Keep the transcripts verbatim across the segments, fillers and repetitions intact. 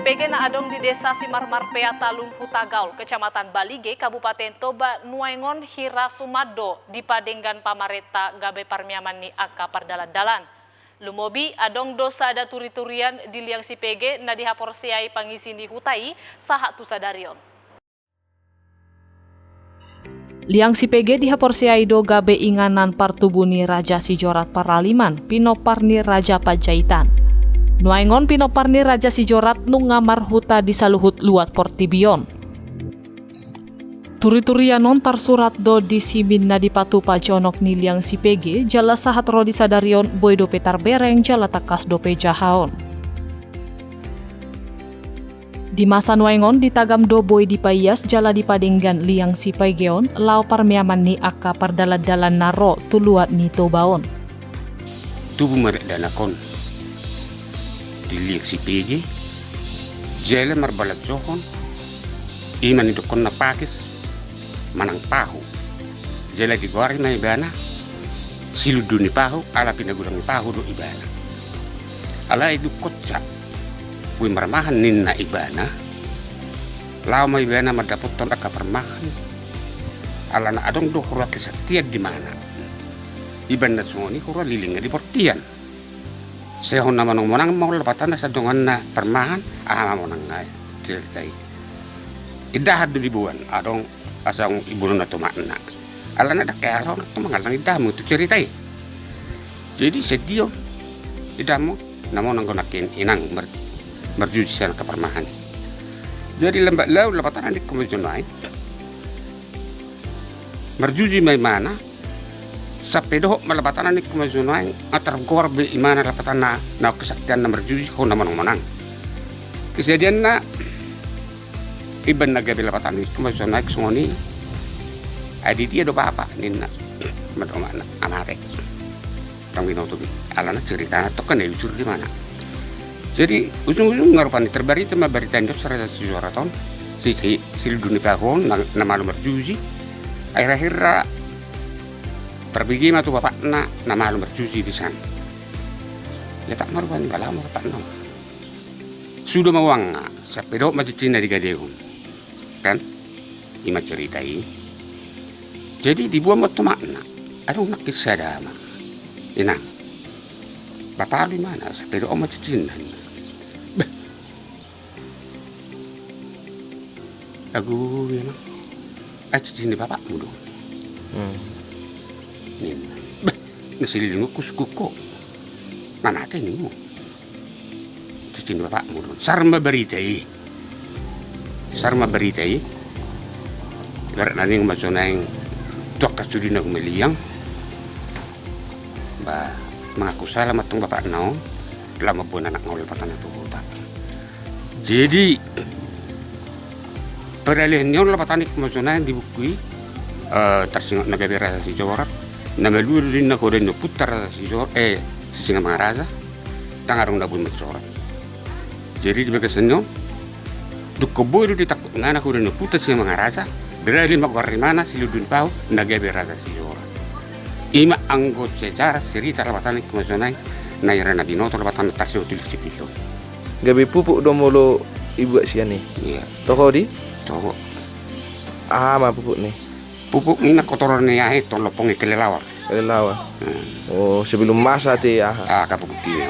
P G na adong di Desa Simarmar Pea Talun Hutagaol, Kecamatan Balige, Kabupaten Toba, nuaeng on hira suman do dipadenggan pamarenta gabe parmeaman ni angka pardalandalan. Lumobi, adong do sada turiturian di liang si P G na dihaporseai pangisi ni huta i sahat tu sadari on. Liang si P G dihaporseai do gabe inganan partubu ni Raja Sijorat Paraliman, pinompar ni Raja Panjaitan. Nuaeng on pinompar ni Raja Sijorat nunga marhuta di saluhut luat portibi on. Turiturian on tarsurat do di simin na dipatupa jonok ni liang si P G, jala sahat ro di sadari on boi dope tarbereng jala tangkas dope jaha on. Di masa nuaeng on ditagam do boi dipaias jala dipadenggan liang si P G on laho parmeaman ni angka pardalandalan na ro tu luat ni Toba on. Tubu ma dakdanak on di liang si P G, jala marbalansohon, i ma nidokkonna pakis manang pahu. Jala digoari ma ibana Silundu ni Pahu, ala pinagodang ni pahu do ibana. Alai dung hosa boi marmahan ninna ibana, laho ma ibana mandapothon angka parmahan. Alana adong do huroa kesaktian di mana. Ibana songon i huroa lelengna di bortian. Sai hona monangmonang ma on lapatanna, sai donganna parmahan, aha ma monang nai cerita i. Indahan do diboan, adong asa iboanonna tu omakna. Alana ndang hea asa on tu mangallang indahan ma tu cerita i. Jadi sai dion indahan ma on, na monang do nangkin inang mar-, marjuji sian angka parmahan. Jadi lambat laun lapatanna ningku ma jo nuaeng. Marjuji ma imana, sampe dohot ma lapatanna ningku ma jo nuaeng, nga targoar be imana lapatanna naung kesaktianna marjuji hona monangmonang. Kejadianna, ibana gabe lapatanna ningku ma jo nuaeng songon i. Ai di dia do bapa ninna, ma do omakna, amate. Tong binoto be. Alana ceritana tong kan na ujur di mana. Jadi ujung-ujungna rupani tarbarita ma barita ni on si Raja Sijorat on, si, si, Silundu ni Pahu on na, na malo marjuji. Akhir-akhirna tarbege ma tu bapakna na malo marjuji di san. Ia tak ma rupani balaho ma bapakna on. Suda ma uangna, sampe dohot ma cincinna digadehon. Kan? I ma cerita i. Jadi diboan ma tu omakna. Adong nangkin sada ma. Inang. Batalu imana, sampe dohot ma cincinna. Bah. Agu, memang. Ai cincin ni bapakmu do. Hmm. Ninna. Bah, na sililingku sukukku. Manate ninmu. Cincin ni bapakmu do. Sar ma barita i. Sar ma barita i. Ibaratna ninna ma jo nuaeng tu angka sudena humaliang. Ba, mangaku sala ma tong bapakna on. Laho mamboan anakna on lapatanna tu huta. Jadi, peralihan ni on lapatanna ningku ma jo nuaeng di buku i, eh, tarsingot na gabe Raja Sijorat, na malua do ninna hoda ni ompunta Raja Sijorat, eh, Sisingamangaraja, ndang adong na boi manjorat. Jadi di bagasan ni on, dung boi do ditangkup ibana hoda ni ompunta Sisingamangaraja, beralih ma goar ni ibana Silundu ni Pahu, na gabe Raja Sijorat. I ma anggo sejarah cerita lapatanna ningku ma jo nuaeng, na hira na binoto lapatanna tarsingot tu liang si P G on. Gabe pupuk do molo ibuat sian i. Iya. Toho di? Toho. Aha ma pupuk ni? Pupuk ni na kotoran ni aha i, tong lompong i, kelelawar. Kelelawar. Hmm. Oh, sebelum masa te aha. Ah, kapupuk kimia.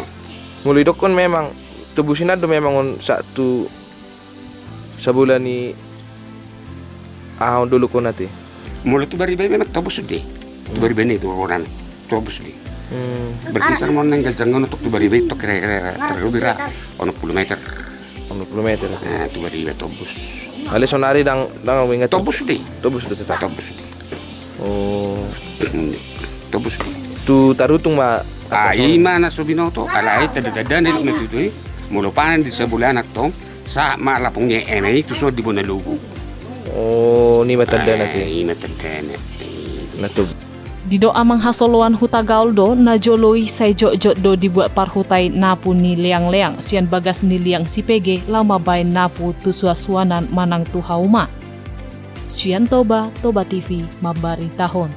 Molo idokkon memang tobus i na do memang on sahat tu sabola ni aha on dolok on ate. Molo tu Bariba i memang tobus do i. Tu Bariba i tu roda na. Tobus do i. Hmm. Berkisar ma on nang ganjang on tu Bariba i tu kira-kira tarlubi ra onom pulu meter. Onom pulu meter. Nah, tu Bariba tobus. Alai sonari ndang, ndang ingat. Tobus do i. Tobus do tetap. Tobus do i. Oh. Hmm. Tobus do i. Tu Tarutung ma. Ah, i ma na so binoto. Alai tanda-tanda ni dok na tutu i. Molo panen di sabola anak tong. Sahat ma lapung ni eme i tu son di bona logu. Oh, i ma tandana. Ah, i ma tandana. Na tu. Didok amang hasoloan Hutagaol do, na jolo i sai jotjot do dibuat parhuta i napu ni leangleang sian bagas ni liang si P G laho mambaen napu tu suansuanan manang tu hauma. Sian Toba, Toba T V mambaritahon.